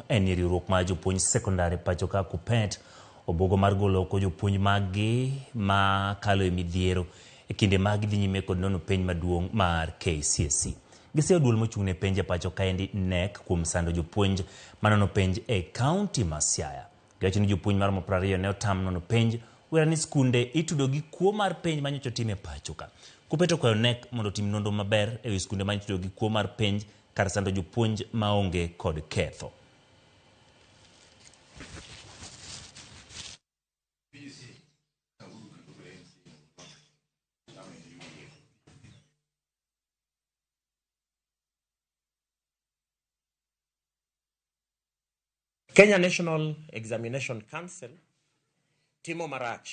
en ni riwruok mar jopuonj sekondar e pacho ka KUPPET obuogo mar golo oko jopuonj maggi ma kalo e midhiero e kinde ma gidhi nyime kod nono penj maduong' mar KCSE. Giseyo duol mochung' ne penj e pacho kaendi KNEC kuom sando jopuonj manono penj e kaunti ma Siaya. Giwacho ni jopuonj maromo 20 ne otam nono penj wera ni skunde itudo gi kuo mar penj manyocha otim e pacho ka. KUPPET okwayo KNEC mondo otim nonro maber e wi skunde ma itudo gi kuo mar penj kar sando jopuonj maonge kod ketho. Kenya National Examination Council timo marach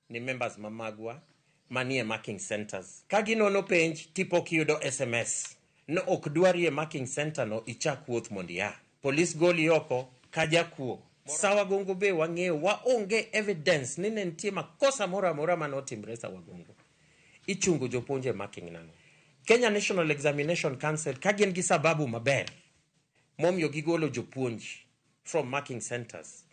ni members ma magwa manie marking centers. Ka ginono penj tipo kiyudo SMS no ok dwari e marking center no ichak wuoth mondo ia. Polis goli oko ka jakuo. Sawa Gongo be wang'eyo waonge evidence ni ne nitie makosa moro amora mane otimre Sawa Gongo. Ichungo jopuonj e marking nang'o? Kenya National Examination Council ka gin gi sababu maber momiyo gigolo jopuonj from marking centers.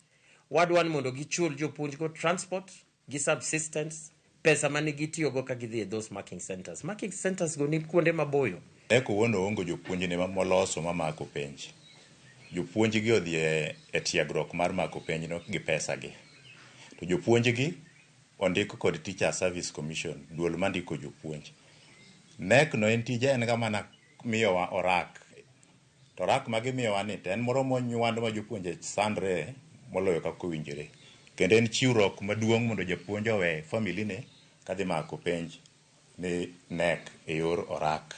Wadwa ni mondo gichul jopuonj go transport gi subsistence pesa mane gitiyogo ka gidhi e those marking centers. Marking centers go ni kuonde maboyo. KNEC owuon oongo jopuonjne moloso mamako penj. Jopuonjgi odhi e tiegruok mar mako penjno gi pesagi. To jopuonjgi ondik kod Teacher Service Commission, duol mandiko jopuonj. KNEC no en tije en ga mana miyowa orak. To orak ma gimiyowa ni to en moro monywand ma jopuonje sandre moloyo kaka owinjore. Kendo en chiwruok maduong' mondo japuonj owe family ne kadhi mako penj ni KNEC e yor orak.